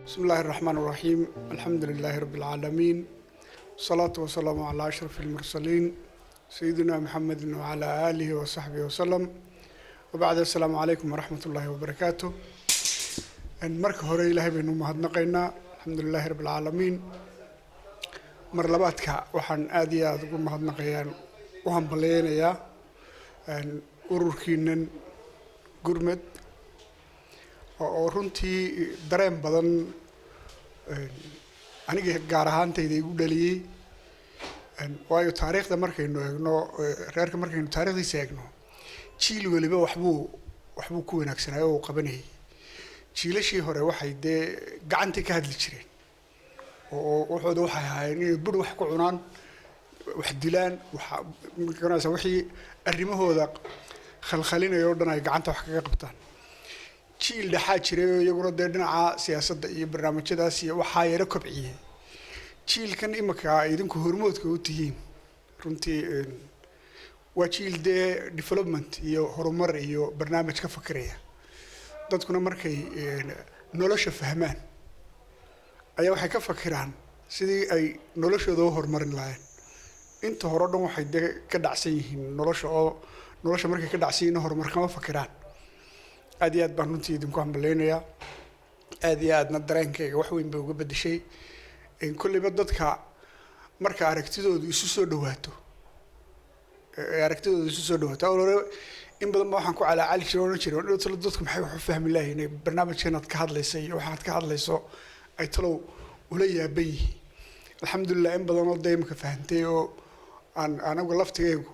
بسم الله الرحمن الرحيم، الحمد لله رب العالمين، والصلاة والسلام على أشرف المرسلين، سيدنا محمد وعلى آله وصحبه وسلم، وبعد، السلام عليكم ورحمة الله وبركاته. Marka hore Ilaahay baynu mahadnaqaynaa، الحمد لله رب العالمين. Mar labaadka waxaan aada iyo aada ugu mahadnaqayaan, u hambaleynayaa ururkiinan Gurmed oo runtii dareen badan aniga gaar ahaantayda igu dhaliyey. Waayo, taariikhda markaynu eegno, reerka markaynu taarikhdiisa eegno, jiil weliba waxbuu ku wanaagsanaayo oo uu qabanayay. Jiilashii hore waxay dee gacantay ka hadli jireen oo waxooda waxay ahaayeen inay bur wax ku cunaan, wax dilaan, waxa magaranaysa, wixii arrimahooda khalkhalinaya o dhan ay gacanta wax kaga qabtaan. Jiil dhexaa jiray oo iyaguna dee dhinaca siyaasadda iyo barnaamijyadaas iyo waxaa yaro kobciyey. Jiilkan imika idinku hormoodka u tihiin runtii waa jiil dee development iyo horumar iyo barnaamij ka fakiraya. Dadkuna markay nolosha fahmaan ayaa waxay ka fakiraan sidii ay noloshooda u horumarin lahayn. Inta hore o dhan waxay dee ka dhacsan yihiin nolosha, oo nolosha markay ka dhacsan yihiin horumar kama fakiraan. Aad iyo aad baan runtii idinku hambaleynayaa, aad iyo aadna dareenkayga wax weyn bay uga bedeshay. Kolleyba dadka marka aragtidoodu isu soo dhawaato, aragtidoodu isu soo dhawaato, awal hore in badan ba waxaan ku calaacali jiray, ohan jiray: talo dadku maxay wax u fahmi lahayn barnaamijkan aad ka hadlaysa iyo waxaad ka hadlayso, ay talow ula yaaban yihiin? Alxamdulilah, in badan oo dee imika fahantay oo aan anagu laftigaygu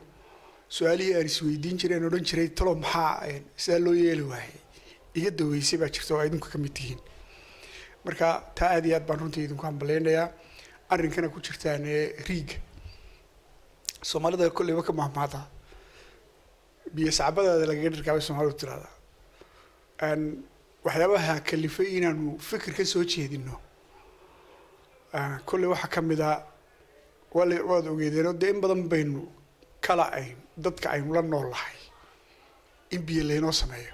su-aalihii aan isweydiin jiray, aan odhan jiray: talow maxaa sidaa loo yeeli waayey, iga daweysay baa jirta oo ay idinku ka mid tihiin. Marka taa aad iyo aad baan runtii idinku hambaleynayaa. Arrinkana ku jirtaan ee riiga, Soomaalida kolleyba ka mahmaada, biyo sacbadaada lagaga dhirkaabay Soomaalidu tirahdaa. Waxyaabaha kalifay inaanu fikir ka soo jeedino kolley waxaa ka mid a waad ogeedeen oo dee in badan baynu kala ayn dadka aynu la nool lahay in biyo laynoo sameeyo.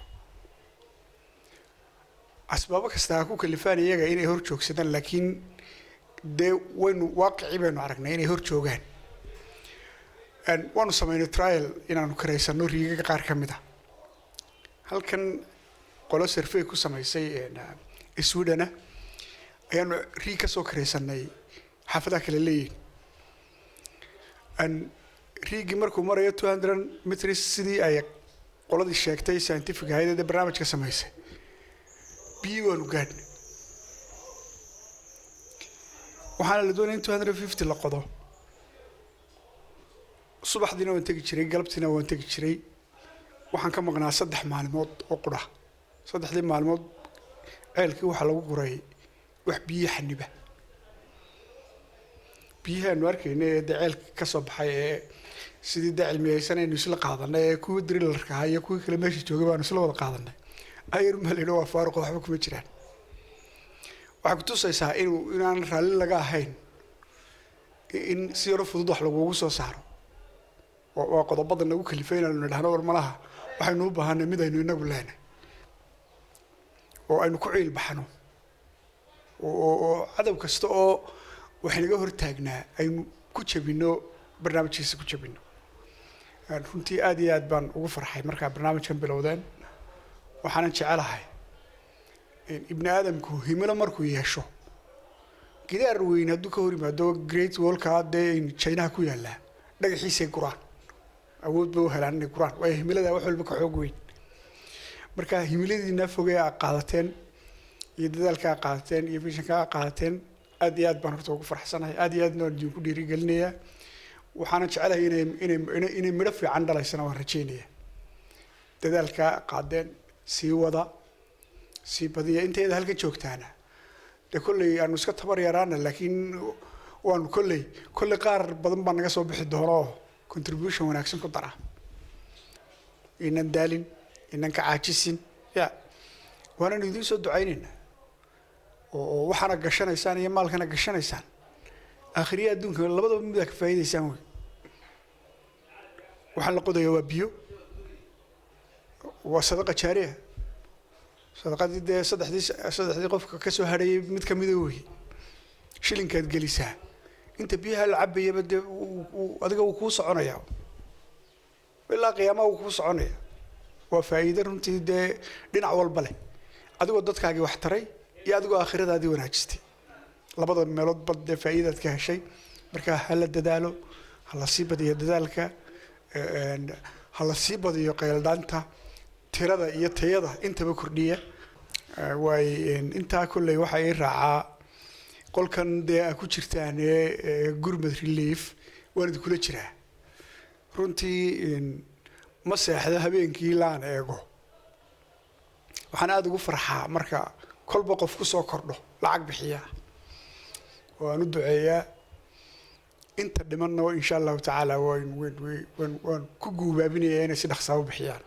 Asbaabo kasta ha ku kalifaan iyaga inay hor joogsadaan, laakiin dee waynu waaqicii baynu aragnay inay hor joogaan. Waanu sameynay trial inaanu karaysano riigaga qaar ka mid a. Halkan qolo survey ku samaysay Swedena ayaanu riig ka soo karaysanay xaafadaha kale leeyihin. Riigii markuu marayo 200 meters, sidii ay qoladii sheegtay scientific ahayd ee barnaamijka samaysay, biyi waanu gaadhnay. Waxaana la doonaya in 250 la qodo. Subaxdiina waan tegi jiray, galabtiina waan tegi jiray. Waxaan ka maqnaa 3 maalmood oo qura. Saddexdii maalmood ceelkii waxaa lagu guray wax biyi xaniba. Biyihii aanu arkayna ee dee ceelka ka soo baxay ee sidii dee cilmiyeysan aynu isla qaadanay ee kuwii drillerka ahaa iyo kuwii kale meesha joogay baanu isla wada qaadanay, ayar malino waa faaruqo, waxba kuma jiraan. Waxay kutusaysaa inuu inaan raalli laga ahayn in si yaro fudud wax lagugu soo saaro. Waa qodobada nagu kalifay inaanu nidhahno: war malaha waxaynu u baahanay mid aynu inagu leenahay oo aynu ku ciil baxno oo cadow kasta oo waxaynaga hortaagnaa aynu ku jabino, barnaamijkiisa ku jabino. Runtii aad iyo aad baan ugu farxay markaa barnaamijkan bilowdeen. Waxaanan jecelahay ibni aadamku himilo markuu yeesho, gidaar weyn hadduu ka hor yimaado, Great Wallka dee Chinaha ku yaallaa, dhagaxiisay guraan, awood bay u helaan inay guraan, waayo himilada wax walba ka xoog weyn. Marka himiladiina fogee aa qaadateen iyo dadaalka aa qaadateen iyo visionka aa qaadateen, aad iyo aad baan horta ugu farxsanahay, aad iyo aadna waan idinku dhiirigelinayaa. Waxaana jecelahay inay midho fiican dhalaysana waan rajeynaya. Dadaalka qaadeen sii wada, sii badiya. Inteeda halkan joogtaana dee kolley aanu iska tabar yaraana, laakiin waanu kolley qaar badan baa naga soo bixi doona oo contribution wanaagsan ku dara. Inan daalin, inan ka caajisin ya, waananu idiin soo ducaynaynaa oo waxaana gashanaysaan iyo maalkana gashanaysaan, aakhiriya adduunka labadaba midaa ka faa'iidaysaan. Wey waxaan la qodaya waa biyo, waa sadaqa jaariya. Sadaqadii dee saddexdii qofka kasoo hadhayay mid kamida wey. Shilinkaad gelisaa inta biyaha la cabayaba dee adiga wuu kuu soconayaa ilaa qiyaamaha, wuu kuu soconaya. Waa faa'iide runtii dee dhinac walba leh, adigoo dadkaagii wax taray iyo adigoo aakhiradaadii wanaajistay, labada meeloodba dee faa'iidaad ka heshay. Marka ha la dadaalo, ha la sii badiyo dadaalka, ha la sii badiyo qayldhaanta, tirada iyo tayada intaba kordhiya. Waay intaa kolley waxaa ii raacaa qolkan dee aa ku jirtaan ee Gurmad Relief. Waan idinkula jiraa runtii, ma seexdo habeenkii laan eego. Waxaan aada ugu farxaa marka kolba qof kusoo kordho lacag bixiya, waan u duceeyaa. Inta dhimanna insha Allahu tacaala waan ku guubaabinayaa inay si dhaqsaa u bixiyaan.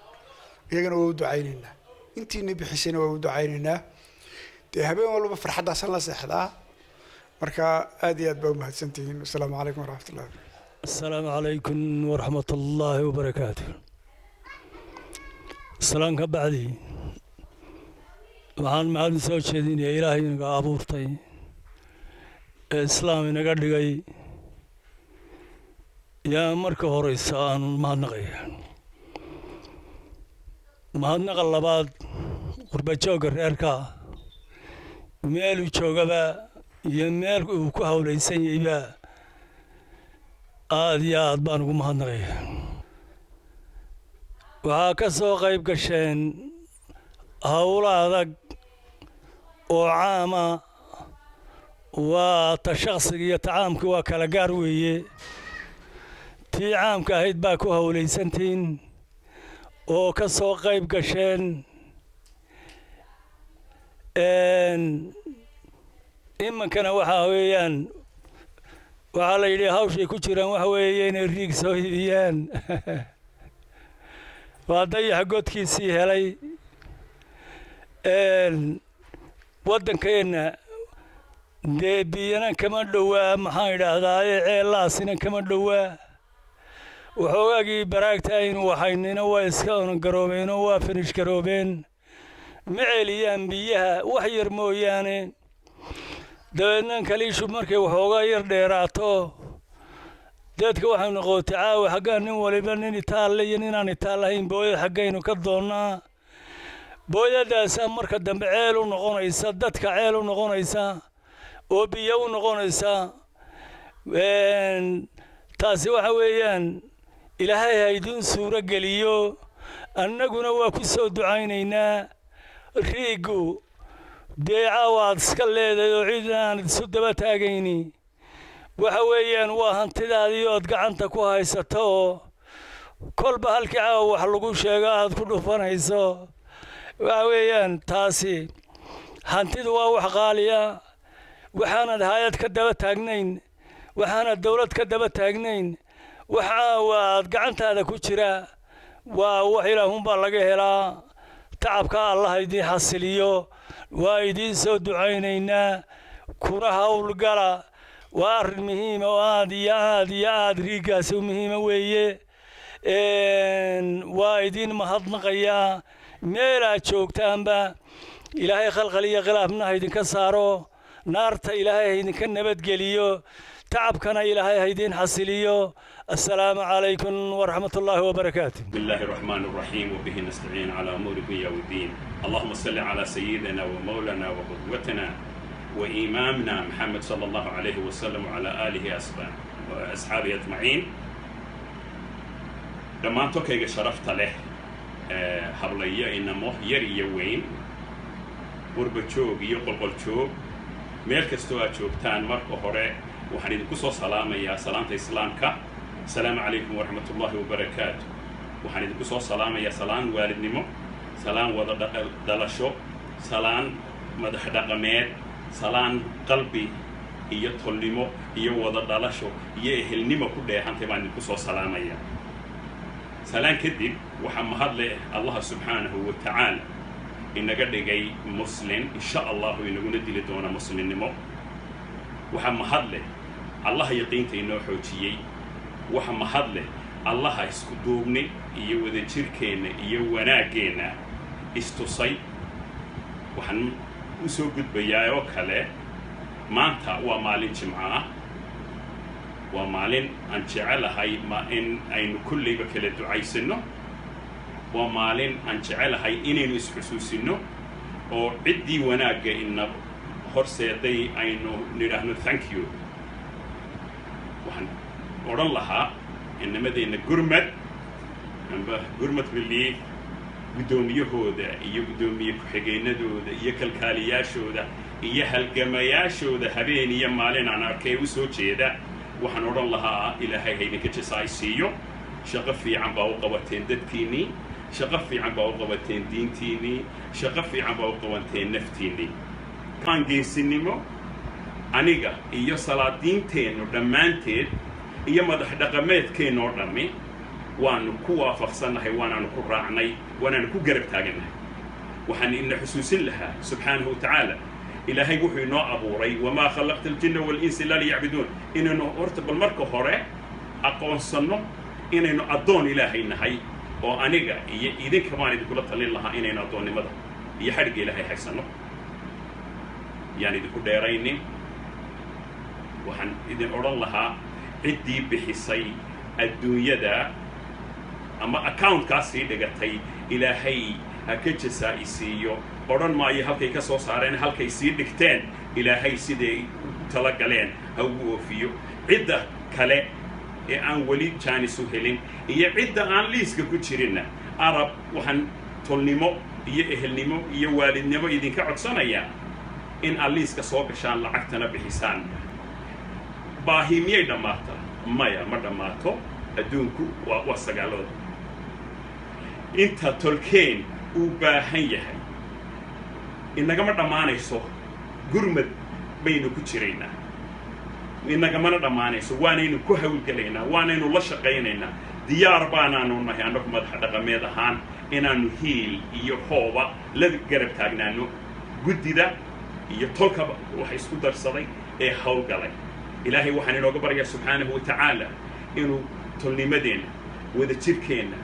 Iyagana waa u ducaynaynaa, intiina bixisayna waa u ducaynaynaa. Dee habeen walba farxaddaasaan la seexdaa. Marka aad iyo aad baa umahadsantihiin. Asalaamu calaykum waraxmat ullahi. Asalaamu calaykum waraxmat ullaahi wabarakaatu. Salaan ka bacdi, waxaan mahad soo jeedinayaa Ilaahay inaga abuurtay ee Islaam inaga dhigay. Yaa marka horeysa aanu mahadnaqaya. Mahadnaqa labaad, qurbajoogga reerka meeluu joogaba iyo meel uu ku hawlaysan yahayba, aada iyo aad baan ugu mahadnaqaya. Waxaa ka soo qayb gasheen howlo adag oo caama. Waa ta shakhsiga iyo ta caamka waa kala gaar weeye. Tii caamka ahayd baa ku howlaysantihiin oo ka soo qayb gasheen. Iminkana waxaa weeyaan, waxaa la yidhi hawshay ku jiraan waxa weeye inay riig soo hibiyaan. Waa dayaxa godkiisii helay. Waddankeenna dee biyana kama dhowaa, maxaan idhaahdaaye, ceellaasina kama dhowaa. Waxoogaagii baraagta aynu waxaynina waa iska onogaroobeenoo waa finish garoobeen, ma celiyaan biyaha wax yar mooyaane. Dabeedna kaliishu markay waxoogaa yar dheeraato, dadka waxaynu noqotay caawa xaggaa nin waliba nin itaalle iyo ninaan itaal lahayn booyad xaggaynu ka doonnaa. Booyadaasaa marka dambe ceel u noqonaysa dadka, ceel u noqonaysa oo biyo u noqonaysa. Taasi waxa weeyaan, Ilaahay ha idiin suuro geliyo, annaguna waa ku soo ducaynaynaa. Riiggu dee caawa aad iska leedahay oo cid aan isu daba taagayni, waxa weeyaan waa hantidaadii ood gacanta ku haysato, oo kolba halkii caawa wax lagu sheego aad ku dhufanayso. Waxa weeyaan taasi hantidu waa wax qaaliya. Waxaanad hay-ad ka daba taagnayn, waxaanad dowlad ka daba taagnayn, wax caawa aad gacantaada ku jira, waa wax Ilaahunbaa laga helaa. Tacabka Allah idiin xasiliyo, waa idiin soo ducaynaynaa, kuna howlgala. Waa arrin muhiima oo aad iyo aad iyo aad riiggaasi u muhiima weeye. Waa idiin mahadnaqayaa meelaad joogtaanba. Ilaahay khalkhal iyo khilaafna ha idinka saaro, naarta Ilaahay ha idinka nabadgeliyo, tacabkana Ilaahay ha idiin xasiliyo. Assalaamu calaykum waraxmat ullaahi wabarakaatu. بسم الله الرحمن الرحيم، وبه نستعين على أمور الدنيا والدين. اللهم صل على سيدنا ومولانا وقدوتنا وإمامنا محمد صلى الله عليه وسلم وعلى آله وأصحابه أجمعين. Dhammaan tolkayga sharafta leh, hablayo, inamo, yar iyo weyn, qurba joog iyo qolqol joog, meel kastoo aad joogtaan, marka hore waxaan idinku soo salaamayaa salaamta Islaamka: asalaamu calaykum waraxmat ullahi wabarakaatu. Waxaan idinku soo salaamayaa salaan waalidnimo, salaan wada dhalasho, salaan madax dhaqameed, salaan qalbi iyo tolnimo iyo wada dhalasho iyo ehelnimo ku dheehantay baan idinku soo salaamaya. Salaan kadib, waxaa mahad leh Allaha subxaanahu wa tacaala inaga dhigay Muslim, insha Allahu inaguna dili doona muslimnimo. Waxaa mahad leh Allaha yaqiinta inoo xoojiyey. Waxa mahad leh Allaha isku duubni iyo wadajirkeenna iyo wanaaggeenna istusay. Waxaan u soo gudbayaa oo kale, maanta waa maalin Jimco ah, waa maalin aan jecelahay ma in aynu kullayba kala ducaysanno, waa maalin aan jecelahay inaynu isxusuusinno oo ciddii wanaagga ina horseeday aynu nidhaahno thank you. Waxaan odhan lahaa inamadeenna Gurmad amba Gurmad Relief, guddoomiyahooda iyo guddoomiye ku-xigeenadooda iyo kalkaaliyaashooda iyo halgamayaashooda habeen iyo maalin aan arkay u soo jeeda, waxaan odhan lahaa Ilaahay haydinka jasaay siiyo. Shaqo fiican baa u qabateen dadkiinnii, shaqo fiican baa u qabateen diintiinnii, shaqo fiican baa u qabateen naftiinnii. Aan geesinimo aniga iyo salaadiinteennu dhammaanteed iyo madax dhaqameedkeennoo dhammi waanu ku waafaqsannahay, waanaanu ku raacnay, waanaanu ku garab taagannahay. Waxaan ina xusuusin lahaa, subxaanahu wa tacaala, Ilaahay wuxuu inoo abuuray وما خلقت الجن والإنس إلا ليعبدون, inaynu horta bal marka hore aqoonsanno inaynu addoon Ilaahay nahay, oo aniga iyo idinka baan idinkula talin lahaa inaynu addoonnimada iyo xadhigga Ilaahay haysanno. Yaan idinku dheeraynin. Waxaan idin odhan lahaa, ciddii bixisay adduunyada ama accountkaas sii dhigatay, Ilaahay ha ka jasaa'i siiyo. Odhan maayo halkay ka soo saareen, halkay sii dhigteen Ilaahay siday u tala galeen ha ugu oofiyo. Cidda kale ee aan weli jaanis u helin iyo cidda aan liiska ku jirinna, Arab, waxaan tolnimo iyo ehelnimo iyo waalidnimo idinka codsanayaa in aad liiska soo gashaan, lacagtana bixisaan. Baahi miyay dhammaataa? Maya, ma dhammaato. Adduunku waa sagaalooda. Inta tolkeen uu baahan yahay inagama dhammaanayso. Gurmad baynu ku jiraynaa, inagamana dhammaanayso. Waanaynu ku hawlgelaynaa, waanaynu la shaqaynaynaa. Diyaar baanaanu nahay annagu madaxa dhaqameed ahaan inaanu hiil iyo hooba la garab taagnaano guddida iyo tolkaba waxa isku darsaday ee hawlgalay. Ilaahay waxaan inooga baryaa subxaanahu wa tacaala inuu tolnimadeenna, wadajirkeenna,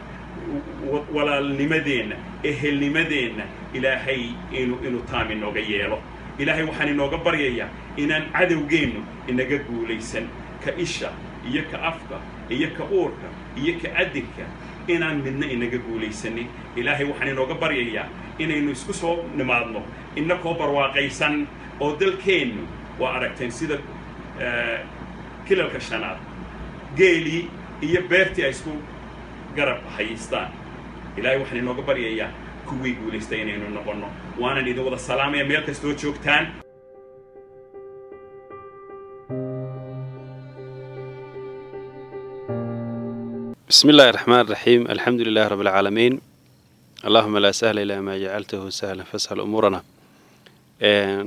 walaalnimadeenna, ehelnimadeenna Ilaahay inuu taam inooga yeelo. Ilaahay waxaan inooga baryayaa inaan cadowgeennu inaga guulaysan, ka isha iyo ka afka iyo ka uurka iyo ka adinka, inaan midna inaga guulaysanin. Ilaahay waxaan inooga baryayaa inaynu isku soo nimaadno innakoo barwaaqaysan oo dalkeennu waa aragteen sida Kilalka Shanaad geelii iyo beertii ay isku garab haystaan. Ilaahay waxaan inooga baryayaa kuwii guulaystay inaynu noqonno. Waanan idin wada salaamaya meel kastoo joogtaan. بسم الله الرحمن الرحيم، الحمد لله رب العالمين، اللهم لا سهل إلا ما جعلته سهلا فسهل أمورنا.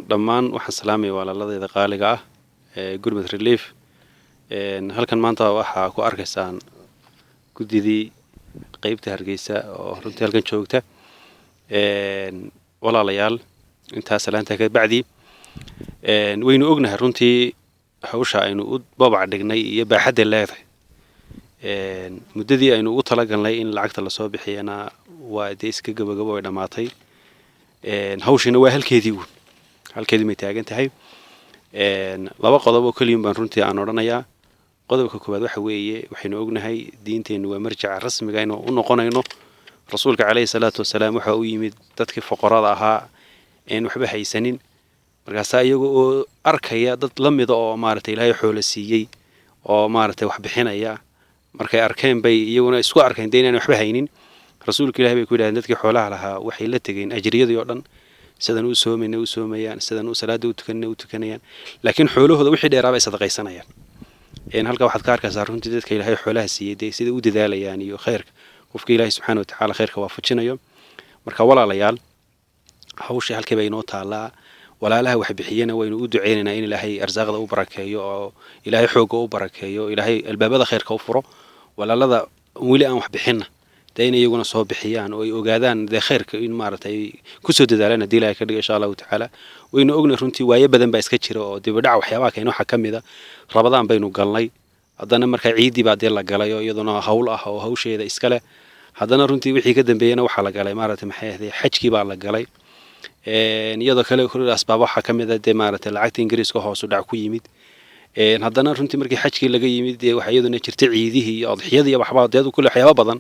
Dhammaan waxaan salaamaya walaaladayda qaaliga ah ee Gurmud Relief. Halkan maanta waxaa ku arkaysaan guddidii qeybta Hargeysa oo runtii halkan joogta. Walaalayaal, intaa salaanta ka bacdi, waynu ognahay runtii hawsha aynu u babac dhignay iyo baaxadday leedahay. Muddadii aynu ugu talagalnay in lacagta lasoo bixiyana waa dee iska gabagabo, ay dhammaatay. Hawshiina waa halkeedii uun, halkeedii may taagan tahay. Laba qodob oo keliyun baan runtii aan odhanayaa. Qodobka koowaad waxa weeye, waxaynu ognahay diinteennu waa marjaca rasmiga aynu u noqonayno. Rasuulka calayhi salaatu wasalaam waxa uu yimid dadkii foqorada ahaa een waxba haysanin. Markaasaa iyaga oo arkaya dad la mida oo maaragtay Ilaahay xoolo siiyey oo maaragtay wax bixinaya markay arkeen, bay iyaguna isku arkeen dee inaan waxba haynin. Rasuulka Ilahi bay ku yidhahdeen, dadkii xoolaha lahaa waxay la tegeen ajriyadii oo dhan, sidan u soomayna u soomayaan, sidan u salaada u tukanayna u tukanayaan, laakiin xoolahooda wixii dheeraa bay sadaqaysanayaan. Halka waxaad ka arkaysaa runtii dadka Ilaahay xoolaha siiyey dee sida u dadaalayaan iyo khayrka qofka Ilaahay subxaana wa tacaala khayrka waafajinayo. Marka walaalayaal, hawshii halkii bay inoo taallaa. Walaalaha wax bixiyana waynu u duceynaynaa in Ilaahay arsaaqda u barakeeyo oo Ilaahay xoogga u barakeeyo, Ilaahay albaabada khayrka u furo. Walaalada weli aan wax bixinna dee in iyaguna soo bixiyaan oo ay ogaadaan dee khayrka in maaragtay ay kusoo dadaalaan haddii Ilahay ka dhigo, insha Allahu tacaala. Waynu ognay runtii waayo badan baa iska jira oo dibadhaca waxyaabaha keena waxaa ka mid a Rabadaan baynu galnay, haddana markaa ciiddii baa dee la galay oo iyaduna hawl ah oo hawsheeda iska leh. Haddana runtii wixii ka dambeeyena waxaa la galay maaragtay maxay ahayd, xajkii baa la galay. Iyadoo kale kule asbaab waxaa ka mid ah dee maaragtay lacagta Ingiriiska hoos u dhac ku yimid. Haddana runtii markii xajkii laga yimid, dee waxaa iyaduna jirta ciidihii iyo adxiyadii iyo waxba deedu kule waxyaaba badan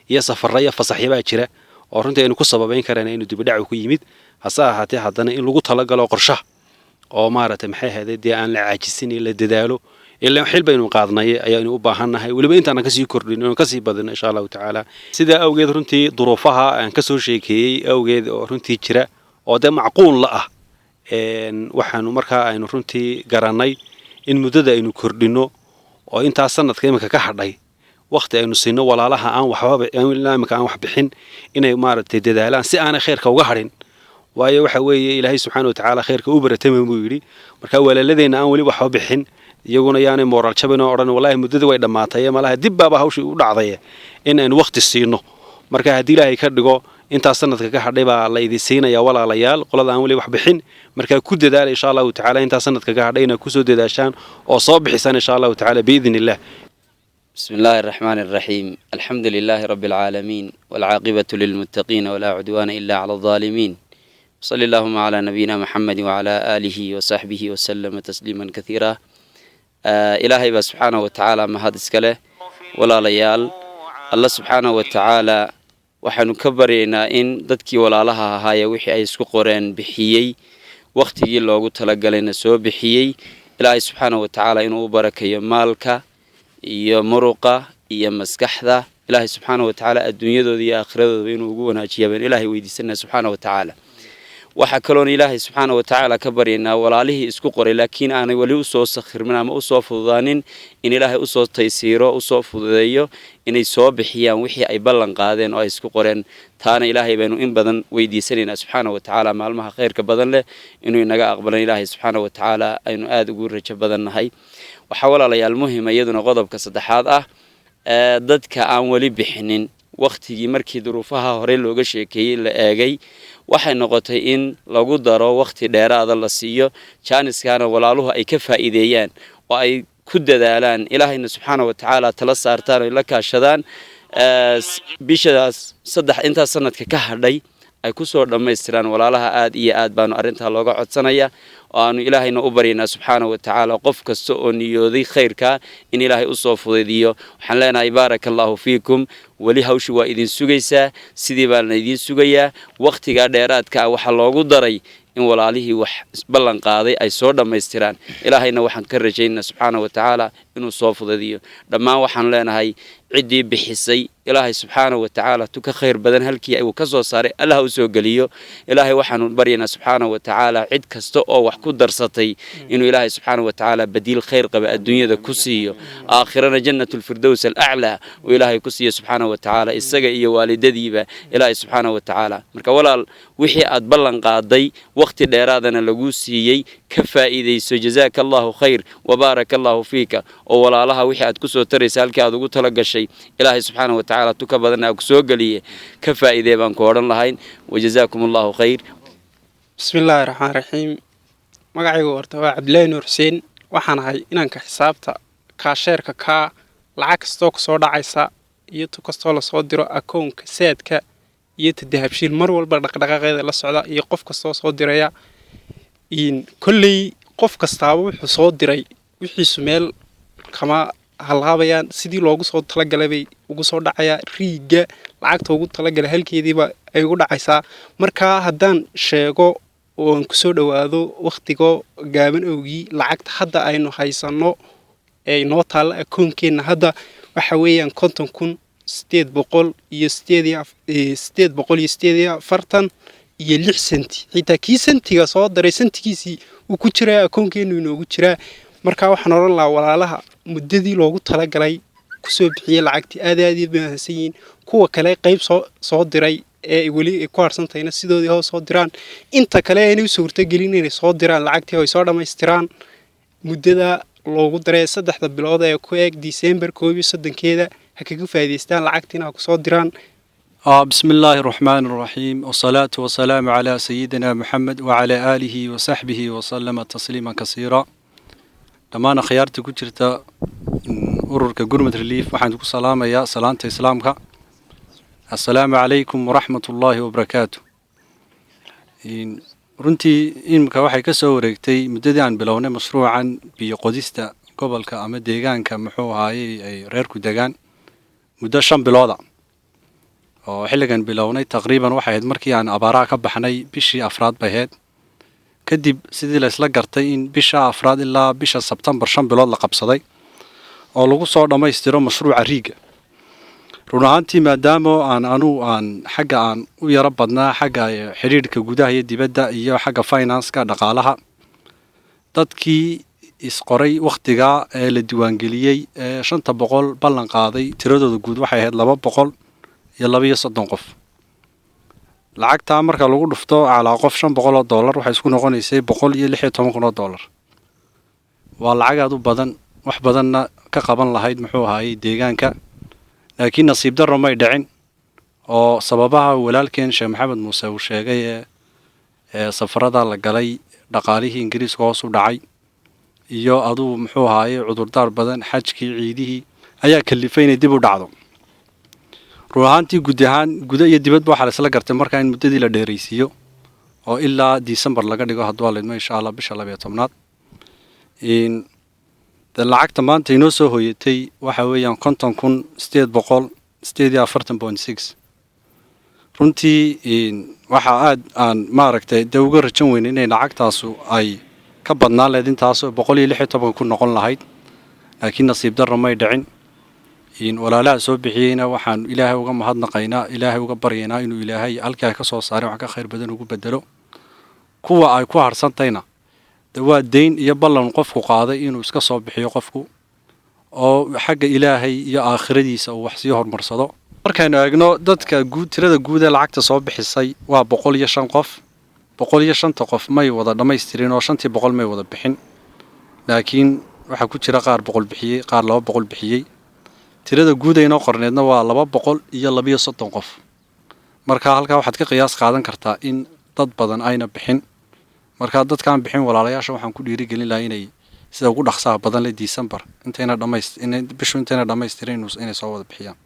iyo safarra iyo fasaxyabaa jira oo runtii aynu ku sababayn karana inuu dibidhacu ku yimid. Hase ahaatee, haddana in lagu talagalo qorshaha oo maaragtay maxay ahayde dee aan la caajisin, in la dadaalo, ilaa xil baynu qaadnay ayaanu u baahannahay, weliba intaanan kasii kordhin inaan kasii badino, insha Allahu tacaala. Sidaa awgeed runtii duruufaha aan kasoo sheekeeyey awgeed oo runtii jira oo dee macquul la ah, waxaanu markaa aynu runtii garannay in muddada aynu kordhinno oo intaas sanadka iminka ka hadhay waqti aynu siino walaalaha aan waxbaba ilaa iminka aan wax bixin inay maaragtay dadaalaan si aanay khayrka uga hadhin. Waayo, waxa weeye Ilaahay subxaana wa tacaala khayrka u baratama buu yidhi. Marka walaaladeenna aan weli waxba bixin iyaguna yaanay moral jabin oo odhan, "Wallahi muddadii way dhammaatay, malaha dib baaba hawshii u dhacday." In aynu waqti siino. Marka haddii Ilaahay ka dhigo, intaas sanadka ka hadhay baa la idin siinaya, walaalayaal, qolada aan weli wax bixin. Markaa ku dadaala, insha Allahu tacaala, intaas sanadka ka hadhay inaad kusoo dadaashaan oo soo bixisaan, insha Allahu tacaala, biidni Illah. بسم الله الرحمن الرحيم، الحمد لله رب العالمين، والعاقبة للمتقين، ولا عدوان إلا على الظالمين، صلى اللهم على نبينا محمد وعلى آله وصحبه وسلم تسليما كثيرا. إلهي baa subxaanaه watacaala mahad iska leh. Walaalayaal, Alla subxaanaه wa tacaala waxaanu ka baryaynaa in dadkii walaalaha ahaayee wixii ay isku qoreen bixiyey, wakhtigii loogu talagalayna soo bixiyey, Ilaahay subxaanaه wa tacaala inuu u barakeeyo maalka iyo muruqa iyo maskaxda. Ilaahay subxaanaه wa tacaala adduunyadooda iyo aakhiradooda inuu ugu wanaajiya baynu Ilaahay weydiisanaa subxaanaه wa tacaala. Waxaa kaloon Ilaahay subxaana wa tacaala ka baryaynaa walaalihii isku qoray laakiin aanay weli usoo sakhirmin ama usoo fududaanin in Ilaahay usoo taysiiro, usoo fududeeyo inay soo bixiyaan wixii ay ballan qaadeen oo ay isku qoreen. Taana Ilaahay baynu in badan weydiisanaynaa subxaana wa tacaala, maalmaha khayrka badan leh inuu inaga aqbalan Ilaahay subxaana wa tacaala aynu aada ugu rajo badan nahay. Waxaa, walaalayaal, muhima iyaduna qodobka saddexaad ah, dadka aan weli bixinin wakhtigii markii duruufaha hore looga sheekeeyey la eegay, waxay noqotay in lagu daro wakhti dheeraada la siiyo, jaaniskaana walaaluhu ay ka faa'iideeyaan oo ay ku dadaalaan, Ilaahayna subxaana wa tacaala tala saartaan oy la kaashadaan, bishadaas saddex intaas sanadka ka hadhay ay kusoo dhammaystiraan. Walaalaha aad iyo aad baanu arrintaa looga codsanaya oo aanu Ilaahayna u baryaynaa subxaana wa tacaala, qof kasta oo niyooday khayrkaa in Ilaahay usoo fudaydiyo. Waxaan leenahay, baaraka Allahu fiikum. Weli hawshu waa idin sugaysaa, sidii baana idiin sugayaa. Wakhtigaa dheeraadka ah waxaa loogu daray in walaalihii wax ballan qaaday ay soo dhammaystiraan. Ilaahayna waxaan ka rajaynaa subxaana wa tacaala inuu soo fudaydiyo dhammaan. Waxaan leenahay, ciddii bixisay Ilaahay subxaana wa tacaala tu ka khayr badan halkii uu ka soo saaray Allah u soo geliyo. Ilaahay waxaanu baryaynaa subxaana wa tacaala cid kasta oo wax ku darsatay inuu Ilaahay subxaana wa tacaala badiil khayr qaba adduunyada ku siiyo, aakhirana Jannatulfirdows alaclaa uu Ilaahay ku siiyo subxaana wa tacaala, isaga iyo waalidadiiba Ilaahay subxaana wa tacaala. Marka walaal, wixii aad ballan qaaday wakhti dheeraadana laguu siiyey, ka faa'iidayso. Jazaaka Allahu khayr wabaaraka Allahu fiika. Oo walaalaha wixii aad kusoo taraysa halkii aad ugu tala gashay, Ilaahay subxaana wa tacaala tu ka badan aa ku soo geliye. Ka faa'iidee baan ku odhan lahayn. Wajazaakum Allahu khayr. Bismi illaahi raxmaan raxiim. Magacaygu horta waa Cabdilaahi Nuur Xuseen. Waxaan ahay inanka xisaabta cashierka kaa lacag kastoo kusoo dhacaysa iyo tu kastoo lasoo diro akoonka Zaadka iyo ta Dahabshiil mar walba dhaqdhaqaaqeeda la socda iyo qof kastoo soo diraya. Kolley qof kastaaba wuxuu soo diray wixiisu meel kama halaabayaan, sidii loogu soo talagalay bay ugu soo dhacayaa. Riigga lacagta ugu talagalay halkeediiba ay ugu dhacaysaa. Markaa haddaan sheego oo aan kusoo dhowaado wakhtigoo gaaban awgii, lacagta hadda aynu haysanno ee inoo taalla akoonkeenna hadda waxa weeyaan 50,800 iyo 848.06 senti. Xitaa kii sentiga soo daray sentigiisii wuu ku jiraa, akoonkeennu inoogu jiraa. Marka waxaan odhan lahaa walaalaha muddadii loogu talagalay kusoo bixiyey lacagtii aad aad bay mahadsan yihiin. Kuwa kale qayb soo diray ee weli ay ku harsantahayna sidoodii hoos soo diraan. Inta kale aynay u suurtagelin inay soo diraan lacagtii oo ay soo dhammaystiraan muddada loogu daray 3da bilood ee ku eeg Disembar 31-keeda, ha kaga faa'iidaystaan, lacagtiina ha kusoo diraan. بسم الله الرحمن الرحيم، والصلاة والسلام على سيدنا محمد وعلى آله وصحبه وسلم تسليما كثيرا. Dhammaan akhyaarta ku jirta ururka Gurmud Relief waxaan ku salaamayaa salaanta Islaamka: assalaamu calaykum waraxmat ullaahi wabarakaatu. Runtii imika waxay ka soo wareegtay muddadii aan bilownay mashruucan biyo qodista gobolka ama deegaanka, muxuu ahaayey, ay reerku degaan muddo 5 bilooda oo xilligan bilownay. Taqriiban waxay ahayd markii aan abaaraha ka baxnay, bishii afraad bay ahayd. Kadib sidii la isla gartay in bisha afraad ilaa bisha Sebtembar 5 bilood la qabsaday oo lagu soo dhammaystiro mashruuca riigga. Run ahaantii, maadaama aan anugu aan xagga aan u yaro badnaa xagga xidhiidhka gudaha iyo dibadda iyo xagga finance-ka, dhaqaalaha, dadkii isqoray wakhtigaa ee la diiwaangeliyey ee 500 ballan qaaday, tiradooda guud waxay ahayd 232 qof. Lacagtaa marka lagu dhufto calaa qof $500, waxay isku noqonaysay $116,000. Waa lacag aad u badan, wax badanna ka qaban lahayd, muxuu ahaayey, deegaanka. Laakiin nasiib darro may dhicin oo sababaha walaalkeen Sheekh Maxamed Muuse uu sheegay ee safarada la galay, dhaqaalihii Ingiriiska hoos u dhacay iyo aduu, muxuu ahaayey, cudurdaar badan, xajkii, ciidihii ayaa kalifay inay dib u dhacdo. Run ahaantii, guud ahaan gudo iyo dibadba waxaa la isla gartay markaa in muddadii la dheeraysiiyo oo ilaa December laga dhigo, hadduu Alla idmo, insha Allah, bisha 12aad. Lacagta maanta inoo soo hoyatay waxa weeyaan 50,848.6. Runtii waxaa aad aan maaragtay dee uga rajan weyn inay lacagtaasu ay ka badnaan lahayd intaasoo 116,000 noqon lahayd, laakiin nasiib darro may dhicin. Walaalaha soo bixiyeyna waxaan Ilaahay uga mahadnaqaynaa, Ilaahay uga baryaynaa inuu Ilaahay halkii ay ka soo saareen wax ka khayr badan ugu bedelo. Kuwa ay ku harhsantayna de waa deyn iyo ballan qofku qaaday inuu iska soo bixiyo qofku oo xagga Ilaahay iyo aakhiradiisa uu wax sii horumarsado. Markaynu eegno dadka guud, tirada guud ee lacagta soo bixisay waa 105 qof. 105-ta qof may wada dhammaystirin oo 500 may wada bixin, laakiin waxaa ku jira qaar 100 bixiyey, qaar 200 bixiyey. Tirada guud ee inoo qorneedna waa 232 qof. Marka halkaa waxaad ka qiyaas qaadan kartaa in dad badan ayna bixin. Marka dadkaan bixin, walaalayaasha waxaan ku dhiirigelin lahaa inay sida ugu dhaqsaha badan leh December intayna dhamays bishu intayna dhammaystirin inay soo wada bixiyaan.